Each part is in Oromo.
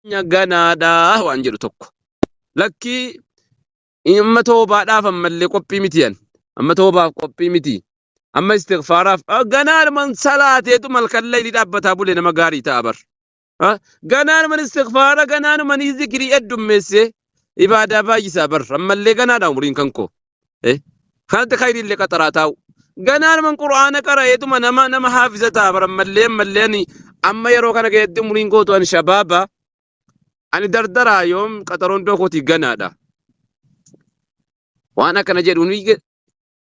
Ganaadha waan jedhu tokko. Lakkii, amma toobaadhaaf ammallee qophii miti an. Amma toobaaf qophii miti. Amma istighfaaraaf ganaanuman salaateetu malkan layli dhaabbataa bule nama gaarii ta'a bar. Ganaanuman istighfaara, ganaanuman zikrii heddummeessee ibaadaa baay'isaa bar. Ammallee ganaadha umriin kan koo. Kanatti khayriillee qaxaraa taa'u. Ganaanuman Qur'aana qara'eetuma nama haafiza ta'a bar. Ammallee ani amma yeroo kana keessatti umriin kootu ani shabaaba. Ani dardaraa, yoom qaxaroon iddoo kootii ganaadha. Waan akkana jedhu ni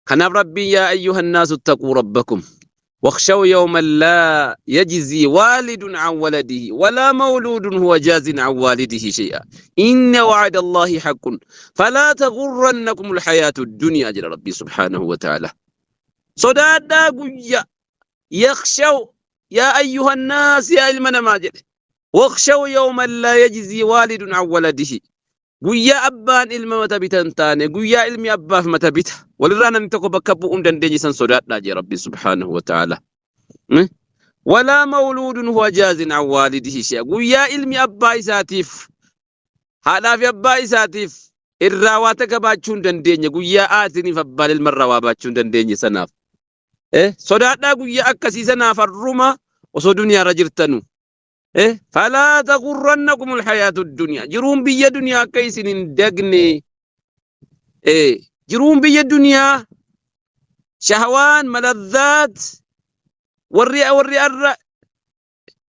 kanaaf Rabbiin yaa ayyuhan naasu ittaquu rabbakum واخشوا يوما لا يجزي والد عن ولده ولا مولود هو جاز عن والده شيئا إن وعد الله حق فلا تغرنكم الحياة الدنيا جل ربي سبحانه وتعالى. صدادا قويا يخشوا يا أيها الناس، يا ilma namaa jedhe، واخشوا يوما لا يجزي والد عن ولده، guyyaa abbaan ilma mata bitan taane, guyyaa ilmi abbaaf mata bita walirraa namni tokko bakka bu'uu hin dandeenye san sodaadhaa jee Rabbi subhaanahu wa ta'ala. ولا مولود هو جاز عن والده شيئا، guyyaa ilmi abbaa isaatiif, haadhaa fi abbaa isaatiif irraa waa takka baachuu hin dandeenye, guyyaa aatiniif abbaan ilma irraa waa baachuu hin dandeenye sanaaf. Sodaadhaa guyyaa akkasii sanaaf har'uma osoo duniyaarra jirtanu. فلا تغرنكم الحياة الدنيا، jiruun biyya duniyaa akka isin hin dagne. Jiruun biyya duniyaa, shahawaan, maladhaat, warri arra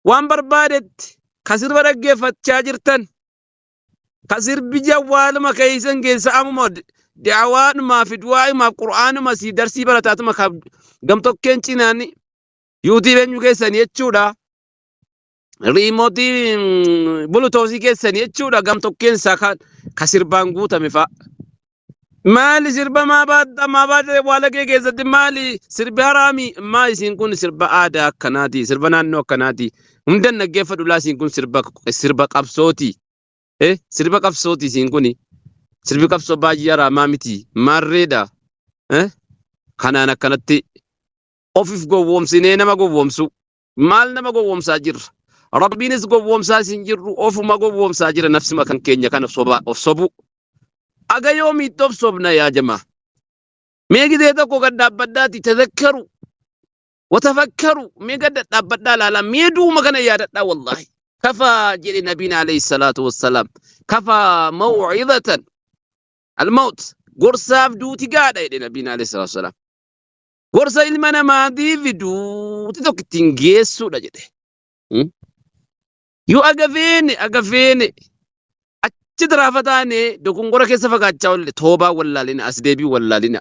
waan barbaadetti ka sirba dhaggeeffachaa jirtan, ka sirbi jawwaaluma keeysan keessa amuma da'awaadhumaa fi du'aa'imaaf Qur'aanuma si darsii barataatuma ka gamtokkeen cinaan YouTube eenyu keessanii jechuudha. Remote Bluetooth keessanii jechuudha, gamtokkeen isaa ka sirbaan guutame fa'a. Maali sirba maa baadha maa baadha waala kee keessatti? Maali sirbi haraami? Maa isiin kun sirba aadaa akkanaati, sirba naannoo akkanaati, hundan dhaggeeffadhu laa. Isiin kun sirba qabsooti. Sirba qabsooti. Isiin kun sirbi qabsoo baay'ee haraamaa miti, maarreedha. Kanaan akkanatti ofiif gowwoomsinee nama gowwoomsu, maal nama gowwoomsaa jirra? Rabbiinis gowwoomsaa isin jirru, ofuma gowwoomsaa jira. Nafsima kan keenya kana soba of sobu. Aga yoomiitti of sobna yaa jamaa? Mee gizee tokko gad dhaabbadhaati تذكروا وتفكروا. Mee gad dhaabbadhaa laalaa, mee duuma kana yaadadhaa. Wallaahi كفى jedhe nabiin عليه الصلاة والسلام، كفى موعظة الموت، gorsaaf duuti gaadha jedhe nabiin عليه الصلاة والسلام. Gorsa ilma namaatiif duuti tokko ittiin geessuudha jedhe. Yoo aga feene achi diraafa taane dogongora keessa fagaachaa oolle, toobaa wallaalina, as deebii wallaalina.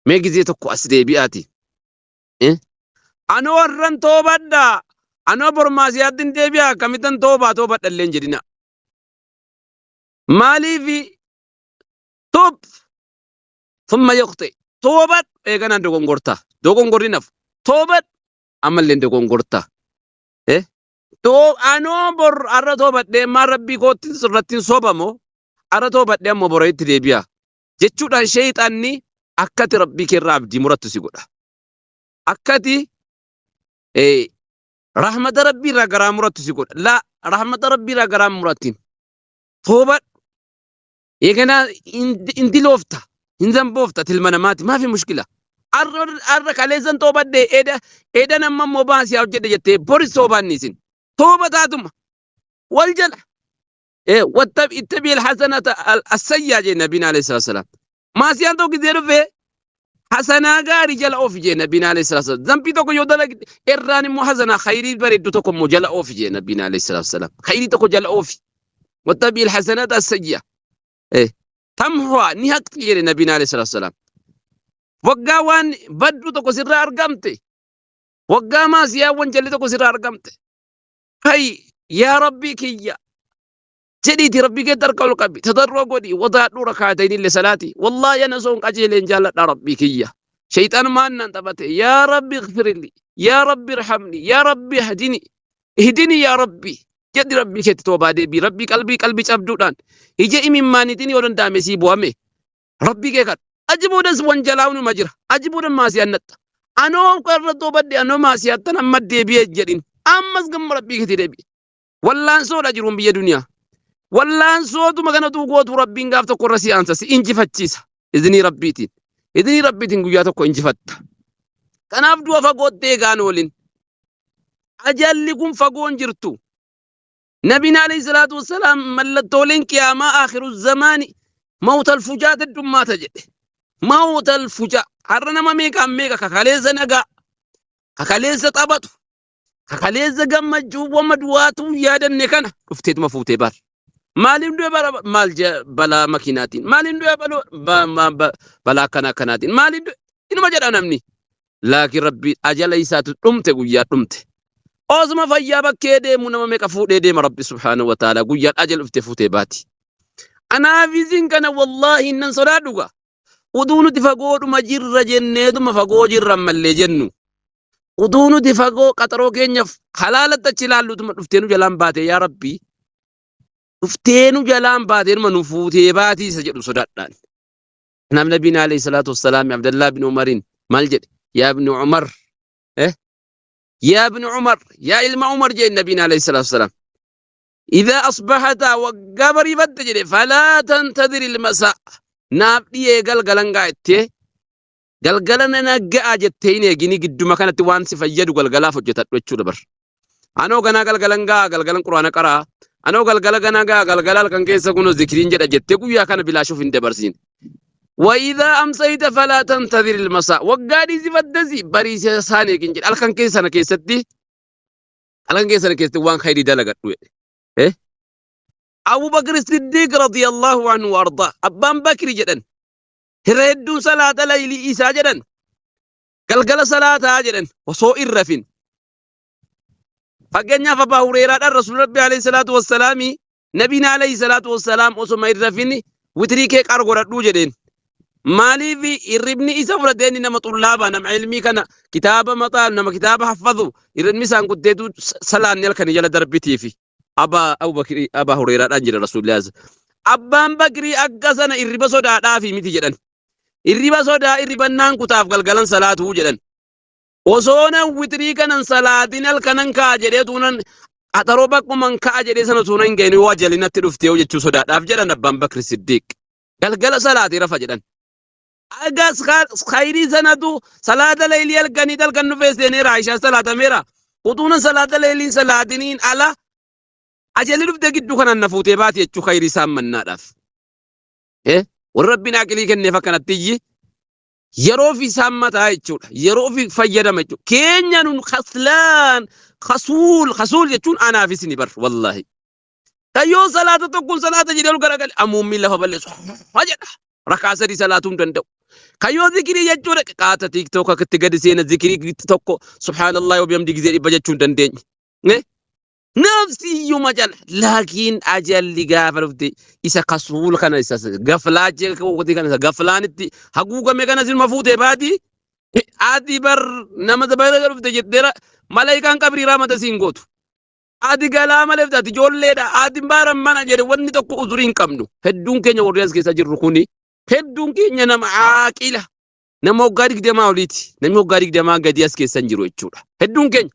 Mee gizee tokko as deebi'aati. Anoo warran toobadhaa, anoo bormaasiyaatti hin deebi'a, akkamittan toobaa toobadha illee hin jedhina. Maaliifi تب ثم يخطئ، toobadhu eeganaan dogongorta, dogongorri nafu, toobadhu ammallee dogongorta. Anoo bor arra toobadhee maan Rabbii kootti irratti hin sobamoo, arra toobadhee ammoo bora itti deebi'a jechuudhaan sheeyxanni akkati Rabbii keerraa abdii murattu si godha. Akkati rahmata Rabbii irraa garaa murattu si godha. Laa, rahmata Rabbii irraa garaa murattiin. Toobadhu. Eeganaa hin diloofta, hin zamboofta, tilma namaati maafi mushkila. Arra kaleessan toobadhe, eda edan amma immoo baasii hojjedhe jettee boris toobaanni isin. Tooba taatuma wal jala. اتبع الحسنة السيئة jee nabiin عليه الصلاة والسلام. Maasiyaan tokko gizee dhufee hasanaa gaarii jala oofi jee nabiin عليه الصلاة والسلام. Zambii tokko yoo dalagde irraan immoo hasanaa khayrii bareeddu tokko immoo jala oofi jee nabiin عليه الصلاة والسلام. Khayrii tokko jala oofi. واتبع الحسنة السيئة. تمحها, ni haqxi jedhe nabiin عليه الصلاة والسلام. Waggaa waan badduu tokko sirraa argamte, waggaa maasiyaawwan jalli tokko sirraa argamte, hay yaa Rabbii kiyya jedhiiti Rabbii keetti harka ol qabi, tadarroo godhi, wadaadhuu, rakaatayni illee salaati. Wallaahi ana osoo hin qajeeleen jaalladha. Rabbii kiyya, shayxaan maan naan taphate? يا ربي اغفر لي، يا ربي ارحمني، يا ربي اهدني، اهدني يا ربي jedhi. Rabbii keetti toobaa deebii, Rabbii qalbii cabduudhaan ija imimmaaniitiin yoo danda'ame sii bu'ame Rabbii kee kadhu. Achi boodas wanjalaa'uun jira, achi booda maasiyaan naxxa. Anoo irra toobadde, anoo maasiyaattan amma deebi'ee jedhin, ammas gamma Rabbii keetti deebi'e. Wallaansoodha jiruun biyya duniyaa. Wallaansootuma kanatu gootu Rabbiin gaaf tokko irra si aansa, si injifachiisa. Iznii Rabbiitiin. Iznii Rabbiitiin guyyaa tokko injifatta. Kanaaf du'a fagootti eegaan oolin. Ajalli kun fagoon jirtu. Nabiin alayhi salaatu wassalaam mallattooleen qiyaamaa akhiru zamaani mawtal fujaa heddummaata jedhe. Mawtal fujaa. Har'a nama meeqaan meeqa kakaleessa nagaa, kakaleessa taphatu, kakaleessa gammachuu wama du'aatuu hin yaadanne kana dhufteetuma fuutee bar. Maaliin du'e bara maal balaa makiinaatiin, maaliin du'e balaa akkana akkanaatiin, maaliin du'e inuma jedha namni. Laakiin Rabbi ajala isaatu dhumte, guyyaa dhumte. Osuma fayyaa bakkee deemu nama meeqa fuudhee deema Rabbi subhaanahu wa ta'ala, guyyaan ajala dhufte fuutee baati. Anaaf isin kana wallaahi nan sodaadhu gaa. Utuu nuti fagoodhuma jirra jenneetuma fagoo jirra ammallee jennu. Utuu nuti fagoo qaxaroo keenyaaf halaalatti achi ilaallutuma dhuftee nu jalaan baate, yaa Rabbi. Dhuftee nu jalaan baatee numa nu fuutee baatii isa jedhu sodaadhaan. Kanaaf Nabiin alayhi salaatu wassalaam Abdallaa bin Umariin maal jedhe? Yaa ibn Umar. Eh? Yaa ibn Umar. Yaa ilma Umar jedhe Nabiin alayhi salaatu wassalaam. Idhaa asbahata, waggaa bariifatte jedhe, falaa tantadiri ilmasaa. Naaf dhiyee galgalan gaa jettee, galgala nana ga'a jettee hin eegini, gidduma kanatti waan si fayyadu galgalaaf hojjetadhu jechuudha bar. Anoo ganaa galgalan ga'a, galgalan quraana qaraa. Anoo galgala ganaa ga'a, galgala halkan keessa kunoo zikriin jedha jettee guyyaa kana bilaashuuf hin dabarsiin. Wa'iidhaa amsayita falaa tantadiri ilmasaa. Waggaa dhiisifattesi bariisa isaan eegin jedhe, halkan keessa sana keessatti, halkan keessa sana keessatti waan khayrii dalagadhu jedhe. Eh? Abu Bakr Siddiq radiyallahu anhu wa ardaa. Abbaan Bakri jedhan. Irra hedduun salaata laylii isaa jedhan. Galgala salaataa jedhan osoo hin rafin. Fakkeenyaaf Abbaa Hureeraadhaan Rasuulli Rabbi alayhi salaatu wassalaami, Nabiin alayhi salaatu wassalaam osoma hin rafin witrii kee qar godhadhuu jedheen. Maaliif hirribni isa fudhatee? Inni nama xullaabaa, nama ilmii kana kitaaba maxaa, nama kitaaba haffadhu, hirribni isaan kutteetu salaanni halkanii jala darbitiifi. Abbaa Abu Bakrii Abbaa Hureeraadhaan jira Rasuulli as. Abbaan Bakrii akka sana hirriba sodaadhaafi miti jedhan. Hirriba sodaa hirribannaan kutaaf galgalan salaatuu jedhan. Osoo nan witrii kanan salaatin halkanan ka'a jedhee tuunan qaxaroo bakkuman ka'a jedhee sana tuunan hin ga'in yoo ajalli natti dhuftee yoo jechuu sodaadhaaf jedhan Abbaan Bakri Siddiq. Galgala salaatee rafa jedhan. Agas khayrii sanatu salaata leeylii halkanii halkan dhufee seeneera, Aishaa salaatameera. Utuunan salaata leeyliin salaatiniin ala ajalli dhufte gidduu kanaan na fuutee baati jechuu khayrii isaan mannaadhaaf. Eh? Warri Rabbiin aqilii kenneef akkanatti iyyi yeroo fi isaan mataa jechuudha. Yeroo fi fayyadama jechuudha. Keenya nun khaslaan, khasuul, khasuul jechuun anaaf isini bar wallaahi. Kayyoo salaata tokkoon salaata jedhee ol garagale amuummiin lafa balleessu ha jedha. Rakaa sadii salaatuu hin danda'u. Kayyoo zikirii jechuudha qaata TikTok akkatti gadi seena, zikirii tokko subhaanallah wa bihamdi gizee 100 jechuu hin dandeenye. Ne? Nafsiyyuma jala laakiin ajalli gaafa dhufte isa kasuul kana, isa gaflaa jeequu kana, isa gaflaanitti haguugame kana silma fuutee baati. Ati bar nama bara dhufte jetteera malaayikaan qabrii raamata siin gootu. Ati galaa malee ati ijoolleedha. Ati baara mana jedhe wanni tokko uzurii hin qabnu. Hedduun keenya warri as keessa jirru kuni hedduun keenya nama aaqila. Nama waggaa 20 oliiti. Namni waggaa 20 gadii as keessa hin jiru jechuudha. Hedduun keenya.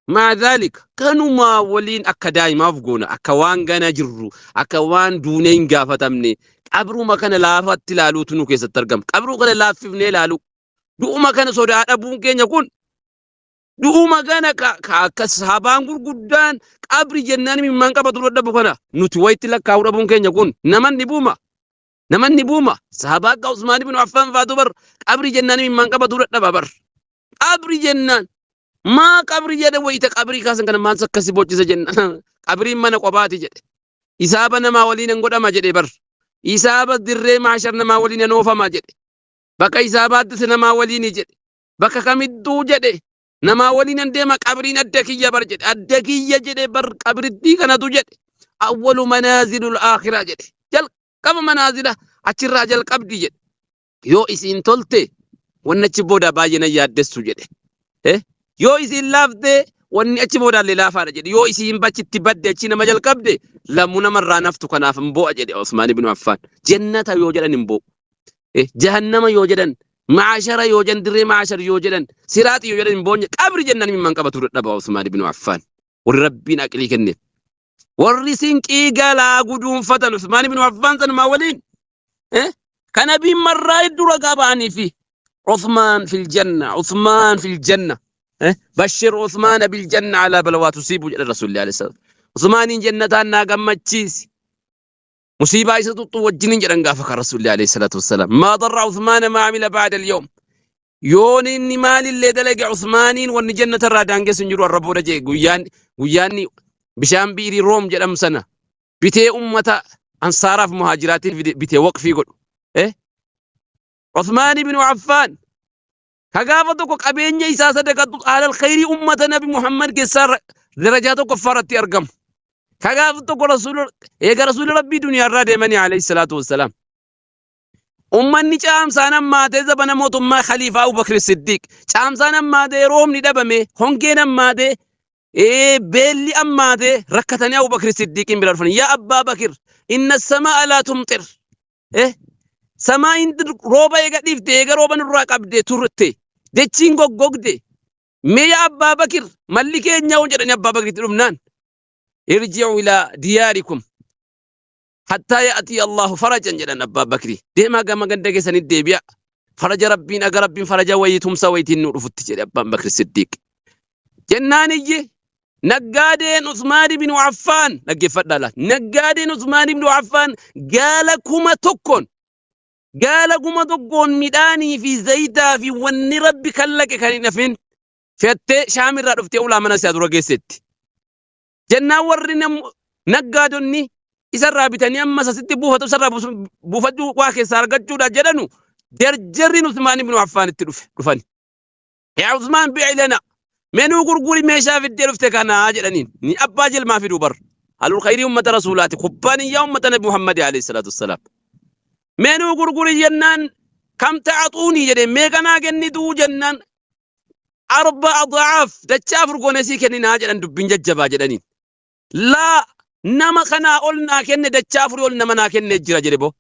Maa dhaalika kanumaa waliin akka daa'imaaf goona, akka waan gana jirru, akka waan duunee hin gaafatamne, qabruma kana laafatti ilaaluutu nu keessatti argama. Qabruu kana laaffifnee ilaaluu. Du'uma kana sodaa dhabuun keenya kun, du'uma kana ka akka sahabaan gurguddaan qabri jennaan imimmaan qabatu dadhabu kana nuti wayitti lakkaa'uu dhabuun keenya kun naman dhibuuma. Naman dhibuuma. Sahabaa akka Usmaan ibn Affaan faatu bar qabri jennaan imimmaan qabatu dadhaba bar. Qabri jennaan maa qabri jedhe, wayita qabrii kaasan kana maal akkasi bochisa jennaan, qabriin mana kophaati jedhe. Isaaba namaa waliin hin godhama jedhe bar. Isaaba dirree maashar namaa waliin hin oofama jedhe. Bakka isaabaattis namaa waliin jedhe. Bakka kamittuu jedhe namaa waliin an deema, qabriin adda kiyya bar jedhe, adda kiyya jedhe bar, qabrittii kanatu jedhe awwalu manaazilul aakhiraa jedhe, jalqaba manaazila achirraa jalqabdi jedhe. Yoo isiin tolte wanni achi booda baay'ee nan yaaddessu jedhe. Eh? Yoo isiin laafte wanni achi boodaallee laafaadha jedhe. Yoo isiin bachitti badde, achi nama jalqabde, lamuu namarraa naftu, kanaaf hin boo'a jedhe Usmaan ibn Affaan. Jannata yoo jedhan hin boo'u. Jahannama yoo jedhan, maashara yoo jedhan, dirree maashar yoo jedhan, siraaxi yoo jedhan hin boonye. Qabri jennaan imimmaan qabatu dadhaba Usmaan ibn Affaan. Warri Rabbiin aqlii kenneef. Warri sinqii galaa guduunfatan Usmaan ibn Affaan sanumaa waliin kan nabiin marraa hedduu ragaa ba'anii fi Usmaan fil janna, Usmaan fil janna, bashir Usmaana bil janna alaa balawaa tusiibu jedha Rasuulli alayhi salaam. Usmaaniin jannataan naa gammachiisi. Musiibaa isa tuttu wajjiniin jedhan gaafa kan Rasuulli alayhi salaatu wassalaam. Maa darra Usmaana maa amila ba'da al-yawm. Yoon inni maalillee dalage Usmaaniin wanni jannata irraa daangessu hin jiru har'a booda jee guyyaan guyyaanni bishaan biirii Room jedhamu sana bitee ummata ansaaraaf muhaajiraatiin bitee waqfii godhu. Eh? Usmaan ibn Affaan ka gaafa tokko qabeenya isaa sadaqatu alal khayrii ummata nabi Muhammad keessaa darajaa tokkoffaa irratti argamu. Ka gaafa tokko rasuula eega rasuula rabbii duniyaa irraa deemanii alayhi salaatu wassalaam. Ummanni caamsaan hammaatee zabana mootummaa Khaliifaa Abubakr Siddiq. Caamsaan hammaatee roobni dhabame, hongeen hammaatee, beelli hammaatee rakkatanii Abubakr Siddiqiin bira dhufan. Yaa Abbaa Bakir, inna samaa laa tumxir. Samaa'iin rooba eega dhiifte, eega rooba nurraa qabde turte, dachiin goggogde. Mee yaa Abbaa Bakir, malli keenya hoo jedhanii Abbaa Bakiritti dhufnaan. Irji'u ilaa diyaarikum. Hattaa ya'tii Allahu farajan jedhan Abbaa Bakri. Deemaa gama ganda keessanitti deebi'a. Faraja Rabbiin aga Rabbiin faraja wayii tumsa wayiitiin nu dhufutti jedhe Abbaan Bakri Siddiiq. Jennaan iyyi naggaadeen Usmaan ibn Affaan dhaggeeffadhaa laal. Naggaadeen Usmaan ibn Affaan gaala 1000n gaala 1000n midhaanii fi zayitaa fi wanni Rabbi kallaqe kan hin hafin fe'attee Shaamirraa dhuftee ulaa mana isaa dura geessetti. Jennaan warri naggaadonni isarraa bitanii ammas asitti buufatu isarraa buufachuu waa keessaa argachuudha jedhanu jarjarriin Usmaan ibn Affaanitti dhufe dhufani. Yaa Usmaan bi'i lana mee nuu gurguri meeshaa fiddee dhufte kanaa jedhaniin ni abbaa jilmaa fiduu bar. Halul khayrii ummata rasuulaati kubbaaniyyaa ummata nabi Muhammad alayhi salaatu wassalaam. Mee nuu gurguri jennaan kam ta'axuunii jedheen mee kanaa kennituu jennaan arba adaaf dachaa afur goonee sii kenninaa jedhan dubbiin jajjabaa jedhaniin. Laa nama kanaa ol naa kenne dachaa afurii ol nama naa kenne jira jedhe boo.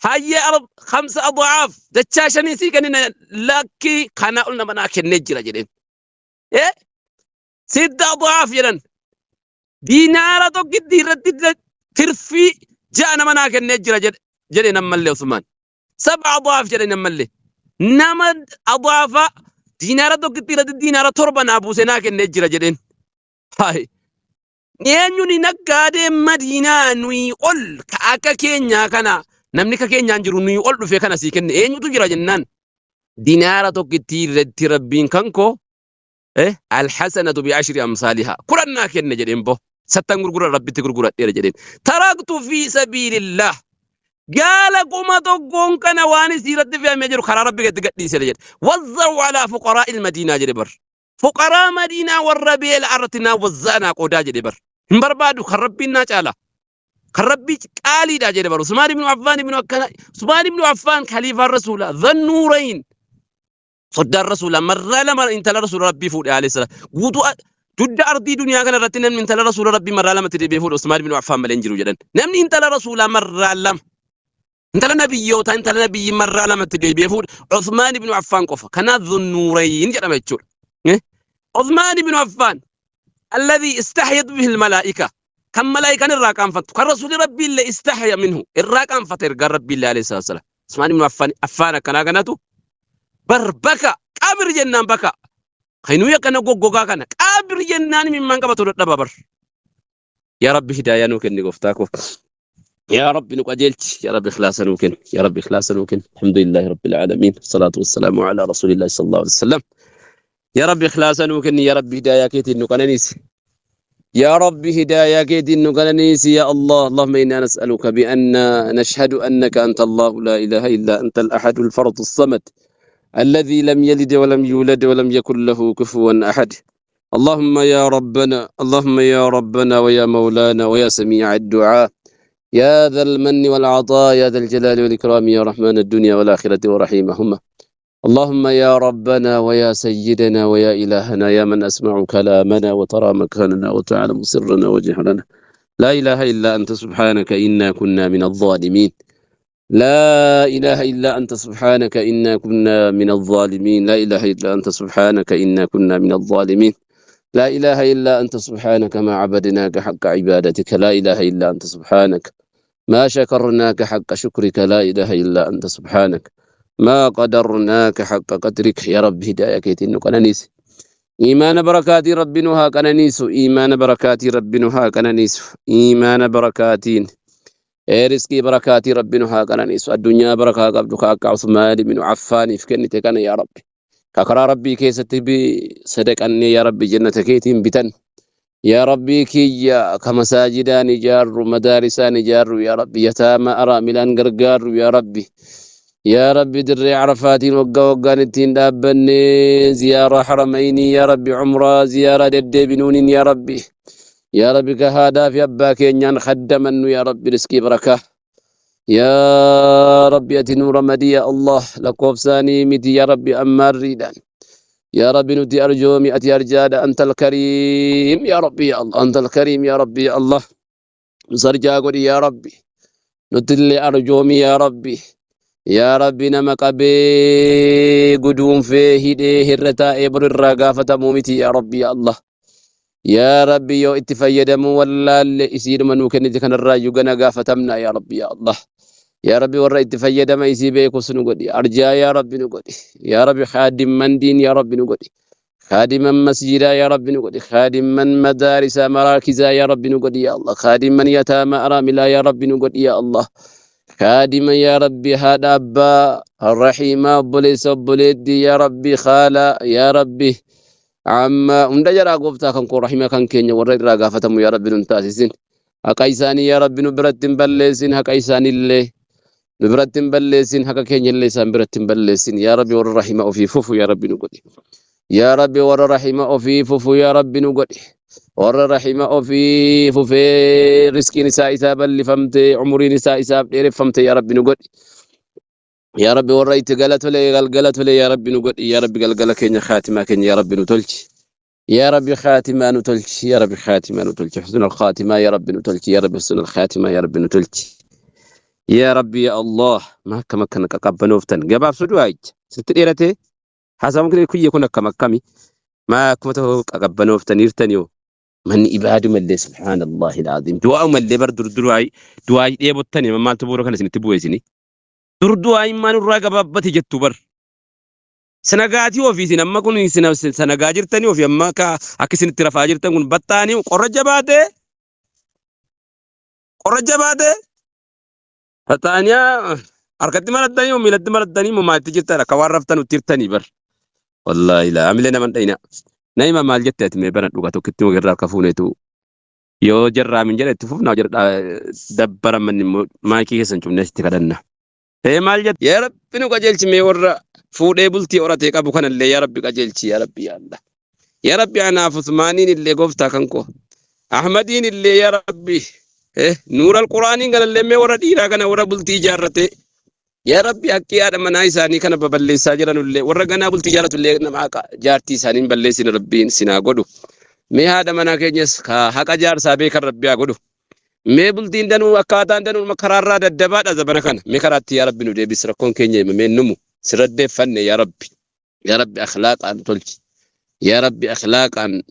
Hayyee khamsa adaaf dachaa shanii sii kennina lakkii kanaa ol nama naa kenne jira jedheen. Eh sitta adaaf jedhan diinaara tokkitti irratti tirfii ja'a nama naa kennee jira jedhe nammallee Usmaan. Sab'a adaaf jedhan ammallee. Nama adaafa diinaara tokkitti irratti diinaara torba naa buusee naa kennee jira jedheen. Hayi. Eenyu ni naggaadee Madiinaa nuyi ol ka akka keenyaa kana namni akka keenyaan jiru nuyi ol dhufee kana sii kenne eenyutu jira jennaan. Diinaara tokkitti irratti rabbiin kan koo alhasanatu bi ashri amsaaliha kudhan naa kenne jedheen boo sattan gurgura rabbitti gurguradheera jedheen taraktu fi sabiilillah gaala 1000n kana waan isii irratti fe'amee jiru karaa rabbi gadi gadhiisera jedhe wazza'u alaa fuqaraa ilmadiinaa jedhe bar fuqaraa madiinaa warra beela irratti naa wazza'aa naa qoodaa jedhe bar hin barbaadu kan rabbiin naa caala kan rabbii qaaliidha jedhe bar Usmaan ibnu Affaan ibnu akkana Usmaan ibnu Affaan khaliifaan rasuulaa dhannuurayn Soddaan Rasuulaa marraa lama intala Rasuula Rabbii fuudhe alayhi salaam. Guutuu dugda ardii duniyaa kana irratti namni intala Rasuula Rabbii marraa lamatti deebi'ee fuudhe Usmaan ibn Affaan malee hin jiru jedhan. Namni intala Rasuulaa marraa lama intala nabiyyootaa intala nabiyyi marraa lamatti deebi'ee fuudhe Usmaan ibn Affaan qofa. Kanaaf Zunnuurayn jedhama jechuudha. Eh? Usmaan ibn Affaan alladhi istahyat bihi almalaa'ika kan malaa'ikaan irraa qaanfattu kan rasuulli rabbii illee istahya minhu irraa qaanfate ergaan rabbii illee alayhi salaatu wasalaam. Usmaan ibn Affaan Affaan akkanaa kanatu bar baka qabir jennaan baka kainuu akkana goggogaa kana qabir jennaan imimmaan qabatu dadhaba bar. Yaa Rabbi hidaayaa nuu kenni gooftaa koo. Yaa Rabbi nu qajeelchi. Yaa Rabbi ikhlaasa nuu kenni. Yaa Rabbi ikhlaasa nuu kenni. Alhamdulillahi Rabbil aalamiin. Salaatu wassalaamu alaa Rasuulillahi sallallahu alaihi wasallam. Yaa Rabbi ikhlaasa nuu kenni. Yaa Rabbi hidaayaa keetiin nu qananiisi. يا رب هدايا كيدين نقلنيس يا الله اللهم إنا نسألك بأن نشهد أنك أنت الله لا إله إلا أنت الأحد الفرد الصمد الذي لم يلد ولم يولد ولم يكن له كفوا أحد اللهم يا ربنا اللهم يا ربنا ويا مولانا ويا سميع الدعاء يا ذا المن والعطاء يا ذا الجلال والإكرام يا رحمن الدنيا والآخرة ورحيمهما اللهم يا ربنا ويا سيدنا ويا إلهنا يا من أسمع كلامنا وترى مكاننا وتعلم سرنا وجهرنا لا إله إلا أنت سبحانك إنا كنا من الظالمين لا إله إلا أنت سبحانك إنا كنا من الظالمين لا إله إلا أنت سبحانك إنا كنا من الظالمين لا إله إلا أنت سبحانك ما عبدناك حق عبادتك. لا إله إلا أنت سبحانك ما شكرناك حق شكرك. لا إله إلا أنت سبحانك ما قدرناك حق قدرك. يا رب هداية keetiin nu qananiisi. إيمان بركاتي ربي nu haa qananiisu. إيمان بركاتي ربي nu haa qananiisu. إيمان بركاتين riskii barakaatii rabbi nu haa qananiisu. Addunyaa barakaa qabdu ka akka Usmaan ibn Affaaniif kennite kana, yaa Rabbi, ka karaa Rabbii keessatti sadaqannee, yaa Rabbi, jannata keetiin bitan, yaa Rabbii kiyya, ka masaajidaan ijaarru, madaarisaan ijaarru, yaa Rabbi, yataama araamilaan gargaarru, yaa Rabbi, yaa Rabbi, dirree Arafaatiin waggaa waggaan ittiin dhaabbanne, ziyaaraa haramaynii, yaa Rabbi, umraa ziyaaraa deddeebinuuniin, yaa Rabbi, yaa Rabbi, ka haadhaa fi abbaa keenyaan khaddamannu, yaa Rabbi, riskii barakaa, yaa Rabbi, ati nu ramadi. Yaa Allah, lakkoofsaanii miti, yaa Rabbi, ammaarriidhaan, yaa Rabbi, nuti arjoomi, ati arjaadha. أنت الكريم يا ربي يا الله، أنت الكريم يا ربي يا الله. Nus arjaa godhi, yaa Rabbi, nutillee arjoomi, yaa Rabbi. Yaa Rabbi, nama qabee guduunfee hidhee hirra taa'ee bor irraa gaafatamuu miti, yaa Rabbi, yaa Allah. Yaa Rabbi, yoo itti fayyadamuu wallaalle, isiidhuma nuu kennite kanarraa iyyuu gana gaafatamna, yaa Rabbi, yaa Allah. Yaa Rabbi, warra itti fayyadama isii beekus nu godhi. Arjaa, yaa Rabbi, nu godhi. Yaa Rabbi, khaadimman diin, yaa Rabbi, nu godhi. Khaadimman masjidaa, yaa Rabbi, nu godhi. Khaadimman madaarisaa maraakizaa, yaa Rabbi, nu godhi, yaa Allah. Khaadimman yataama araamilaa, yaa Rabbi, nu godhi, yaa Allah. Khaadima, yaa Rabbi, haadha abbaa rahimaa, obboleessa obboleettii, yaa Rabbi, haala, yaa Rabbi, amma hunda jaraa, gooftaa kan koo, rahima kan keenya warra irraa gaafatamu, yaa Rabbi, nun taasisin. Haqa isaanii, yaa Rabbi, nu biratti hin balleessin. Haqa isaaniillee nu biratti hin balleessin. Haqa keenya illee isaan biratti hin balleessin. Yaa Rabbi, warra rahima ofii fufu, yaa Rabbi, nu godhi. Yaa Rabbi, warra rahima ofii fufu, yaa Rabbi, nu godhi. Warra rahima ofii fufee riskiin isaa isaa bal'ifamte, umuriin isaa isaaf dheereffamte, yaa Rabbi, nu godhi. Yaa Rabbi, warra itti gala tole, galgala tole, yaa Rabbi, nu godhi. Yaa Rabbi, galgala keenya, khaatimaa keenya, yaa Rabbi, nu tolchi. Yaa Rabbi, khaatimaa nu tolchi. Yaa Rabbi, khaatimaa nu tolchi. حسن الخاتمة, yaa Rabbi, nu tolchi. Yaa Rabbi, حسن الخاتمة, yaa Rabbi, nu tolchi. Yaa Rabbi, yaa Allah. Ma akkam akkana qaqqabbanooftan? Gabaabsuu du'aayicha sitti dheerate haasawaan kiyya kun akkam akkami? Ma akkuma tokko qaqqabbanooftaniirtaniyo? Manni ibaadu mallee, سبحان الله العظيم, du'aa mallee bar dur du'aayi du'aayi dheebottani. Maaltu bu'uura kana isinitti bu'e isini? Dur du'aayi maan irraa gabaabbate jettu bar. Sanagaatii ofii isin amma kun sanagaa jirtanii ofii amma akka isinitti rafaa jirtan kun battaanii qorra jabaate, qorra jabaate, battaaniyaa harkatti marattanii moo miilatti marattanii moo maalitti jirtan? Akka waan raftan utti jirtanii bar. Wallaahi laa amilee nama hin dhayina. Naima, maal jette ati? Mee bana dhuga tokkitti irraa harka fuuneetu yoo jarraa min jedhe itti fufnaa, jara dabbaraman immoo maayikii keessan cufnee asitti kadhanna. Ee, maal jette? Yaa Rabbi, nu qajeelchi. Mee warra fuudhee bultii horatee qabu kanallee, yaa Rabbi, qajeelchi, yaa Rabbi, yaa Allah. Yaa Rabbi, anaaf Usmaaniin illee, gooftaa kan koo. Ahmadiin illee, yaa Rabbi. Nuur al-Quraaniin kanallee, mee warra dhiiraa kana, warra bultii ijaarratee. Yaa Rabbi, haqqii haadha manaa isaanii kana baballeessaa jiranullee, warra ganaa bultii ijaarratullee, nama haqa jaartii isaanii hin balleessine Rabbiin sinaa godhu. Mee haadha manaa keenyas ka haqa jaarsaa beekan Rabbi haa godhu. Mee bultiin danuu akkaataan danuu karaarraa daddabaadha zabana kana. Mee karaatti, yaa Rabbi, nu deebisi. Rakkoon keenya himamee numu sirraddeeffanne, yaa Rabbi. Yaa Rabbi, akhlaaqaan tolchi. Yaa Rabbi, akhlaaqaan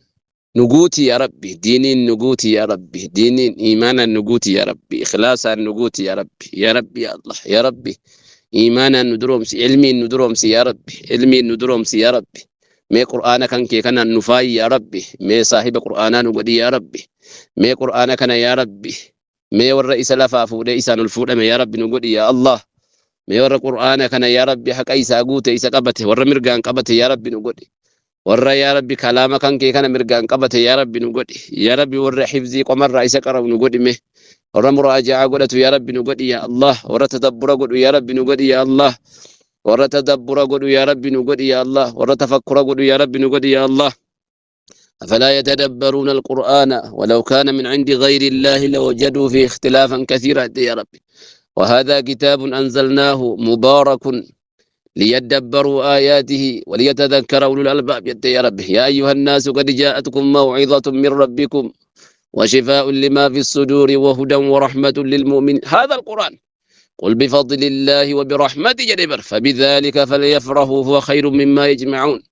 nu guuti, yaa Rabbi. Diiniin nu guuti, yaa Rabbi. Diiniin iimaanaan nu guuti, yaa Rabbi. Ikhlaasaan nu guuti, yaa Rabbi. Yaa Rabbi, yaa Allah, yaa Rabbi. Iimaanaan nu duroomsi, ilmiin nu duroomsi, yaa Rabbi. Ilmiin nu duroomsi, yaa Rabbi. Mee Qur'aana kan kee kanaan nu faayi, yaa Rabbi. Mee saahiba Qur'aanaa nu godhi, yaa Rabbi. Mee Qur'aana kana, yaa Rabbi. Mee warra isa lafaa fuudhee isaan ol fuudhame, yaa Rabbi, nu godhi, yaa Allah. Mee warra Qur'aana kana, yaa Rabbi, haqa isaa guute, isa qabate, warra mirgaan qabate, yaa Rabbi, nu godhi. Warra, yaa Rabbi, kalaama kan kee kana mirgaan qabate, yaa Rabbi, nu godhi. Yaa Rabbi, warra hifzii qomarraa isa qara'u nu godhi mee. Warra muraaja'aa godhatu, yaa Rabbi, nu godhi, yaa Allah. Warra tadabbura godhu, yaa Rabbi, nu godhi, yaa Allah. Warra tadabbura godhu, yaa Rabbi, nu godhi, yaa Allah. Warra tafakkura godhu, yaa Rabbi, nu godhi, yaa Allah. أفلا يتدبرون القرآن ولو كان من عند غير الله لوجدوا فيه اختلافا كثيرا، يا ربي. وهذا كتاب أنزلناه مبارك ليدبروا آياته وليتذكر أولو الألباب، يا ربي. يا أيها الناس قد جاءتكم موعظة من ربكم وشفاء لما في الصدور وهدى ورحمة للمؤمنين هذا القرآن. قل بفضل الله وبرحمته جدبر فبذلك فليفرحوا هو خير مما يجمعون.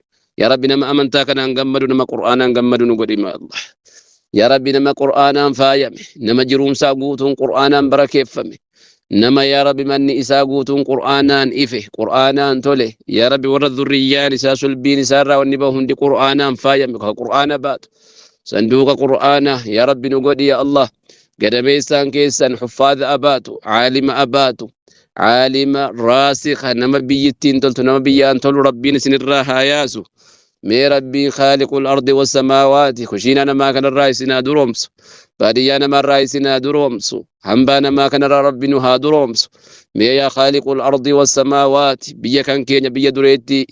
Yaa Rabbi, nama amantaa kanaan gammadu, nama Qur'aanaan gammadu nu godhi. Ya Allah, yaa Rabbi, nama Qur'aanaan faayame, nama jiruumsaa guutuun Qur'aanaan barakeeffame, nama, yaa Rabbi, manni isaa guutuun Qur'aanaan ife, Qur'aanaan tole. Yaa Rabbi, warra dhurriyyaan isaa, sulbiin isaarraa wanni bahu hundi Qur'aanaan faayame, ka Qur'aana baatu, sanduuqa Qur'aanaa, yaa Rabbi, nu godhi. Ya Allah, gadameessaan keessan huffaadha abaatu, caalima abaatu, caalima raasikha, nama biyyittiin toltu, nama biyyaan tolu Rabbiin isinirraa haa yaasu. Mee Rabbiin khaaliqul ardi wassamaawaati kushiina namaa kanarraa isin haa duroomsu, baadiyyaa namaarraa isin haa duroomsu, hambaa namaa kanarraa Rabbi nu haa duroomsu. Mee yaa khaaliqul ardi wassamaawaati, biyya kan keenya, biyya dureetti,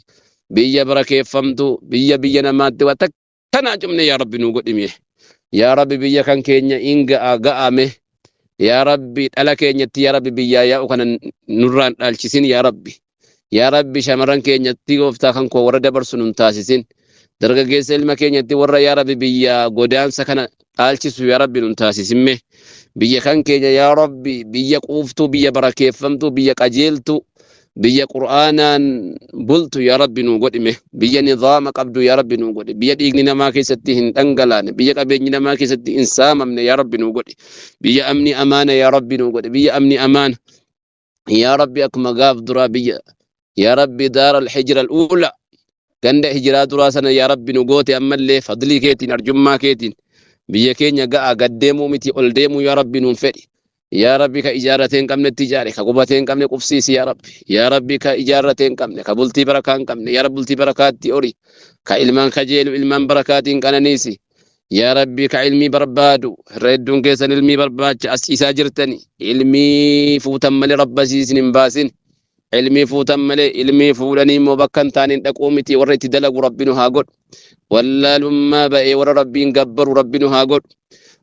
biyya barakeeffamtu, biyya namaatti waa takkanaa cumne, yaa Rabbi, nu godhime. Yaa Rabbi, biyya kan keenya in ga'a ga'ame. Yaa Rabbi, dhala keenyatti, yaa Rabbi, biyyaa yaa'u kana nurraan dhaalchisin. Yaa Rabbi, yaa Rabbi, shamarran keenyatti, gooftaa kan koo, warra dabarsu nun taasisin. Dargaggeessa ilma keenyatti warra, yaa Rabbi, biyya godaansa kana dhaalchisu, yaa Rabbi, nun taasisinme. Biyya kan keenya, yaa Rabbi, biyya quuftuu, biyya barakeeffamtuu, biyya qajeeltuu, biyya Qur'aanaan bultu, yaa Rabbi, nuu godhime. Biyya nizaama qabdu, yaa Rabbi, nuu godhi. Biyya dhiigni namaa keessatti hin dhangalaane, biyya qabeenyi namaa keessatti hin saamamne, yaa Rabbi, nuu godhi. Biyya amni amaana, yaa Rabbi, nuu godhi. Biyya amni amaana, yaa Rabbi, akkuma gaaf duraa biyya, yaa Rabbi, daara alhijra al'uula, ganda hijiraa duraa sana, yaa Rabbi, nu goote, ammallee fadlii keetiin, arjummaa keetiin, biyya keenya ga'a gaddeemuu miti, ol deemuu, yaa Rabbi, nuun fedhi. Yaa Rabbi, ka ijaarratee hin qabnetti ijaare, ka qubatee hin qabne qubsiisi. Yaa Rabbi, yaa Rabbi, ka ijaarratee hin qabne, ka bultii barakaa hin qabne, yaa Rabbi, bultii barakaatti ori. Ka ilmaan kajeelu ilmaan barakaatiin qananiisi. Yaa Rabbi, ka ilmii barbaadu, irra hedduun keessan ilmii barbaacha as ciisaa jirtani, ilmii fuutan malee rabbasiisin hin baasin. Ilmii fuutan malee, ilmii fuudhanii immoo bakka hin taaneen dhaquu miti, warra itti dalagu Rabbi nu haa godhu. Wallaalummaa ba'ee warra Rabbiin gabbaru Rabbi nu haa godhu.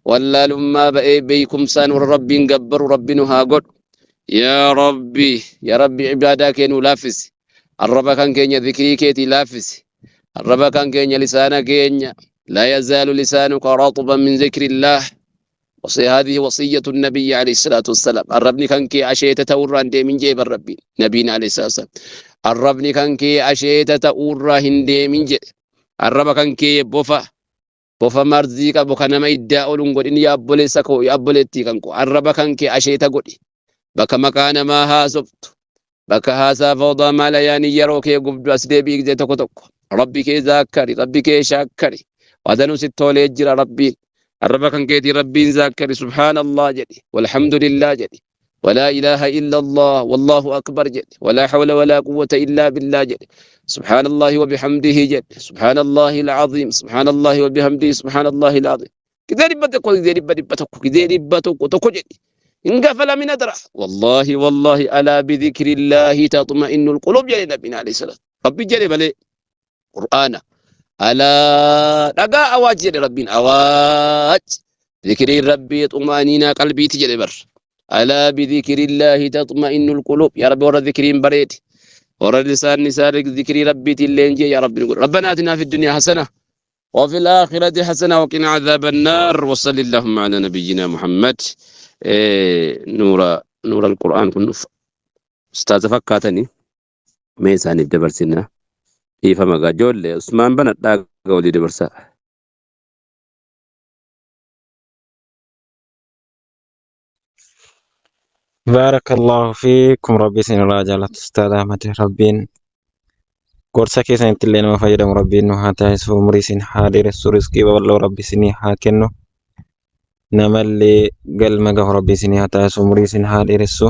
Wallaalummaa ba'ee beekumsaan warra Rabbiin gabbaru Rabbi nu haa godhu. Yaa Rabbi, yaa Rabbi, ibaadaa kee nuu laaffisi. Arraba kan keenya zikrii keetii laaffisi. Arraba kan keenya, lisaana keenya, laa yazaalu lisaanuka ratban min zikrillaah. هذه وصية النبي عليه الصلاة والسلام. الربني كان كي أشيت تورا ديمين جيب الربي نبينا عليه الصلاة والسلام. الربني كان كي أشيت تورا هنديمين جي. الرب كان كي بوفا bofa marzii qabu kan nama iddaa oluun godhin. Yaa obboleessa koo, yaa obboleettii kan koo, arraba kan kee asheeta godhi. Bakka maqaa namaa haasoftu, bakka haasaa foodaa maala yaanii yeroo kee gubdu, as deebi'i. Gizee tokko tokko Rabbi kee zaakkari, Rabbi kee shaakkari. Wadanuu sitti tolee jira Rabbiin. Arraba kan keetii Rabbiin zaakkari. Subhaanallah jedhi, walhamdulillah jedhi, ولا إله إلا الله والله أكبر jedhi، ولا حول ولا قوة إلا بالله jedhi، سبحان الله وبحمده jedhi، سبحان الله العظيم، سبحان الله وبحمده، سبحان الله العظيم. Gizee 100، gizee 100، gizee 100 1 jedhi. إن غفل من أدرى. والله والله، ألا بذكر الله تطمئن القلوب jedhe نبينا عليه الصلاة. ربي jedhe malee قرآن. ألا dhagaa, awaaj jedhe Rabbiin, awaaj. Zikriin Rabbii طمأنينة qalbiiti jedhe bar. ألا بذكر الله تطمئن القلوب. يا ربي، ورا ذكرين بريد، ورا لسان نسار ذكر ربي تلين. يا ربي نقول ربنا آتنا في الدنيا حسنة وفي الآخرة حسنة وقنا عذاب النار، وصل اللهم على نبينا محمد. إيه نور نور القرآن كن أستاذ فكاتني ميسان دبرسنا. إيفا مقا جول عثمان بن ولي دبرسا. بارك الله فيكم. Rabbi isin irraa jaalatu, Ustaaz Ahmad. Rabbiin gorsa keessanitti illee nama fayyadamu Rabbiin nu haa taasisu. Umurii isin haa dheeressu, rizqii babal'oo Rabbi isinii haa kennu, namallee galma gahu Rabbi isinii haa taasisu, umurii isin haa dheeressu.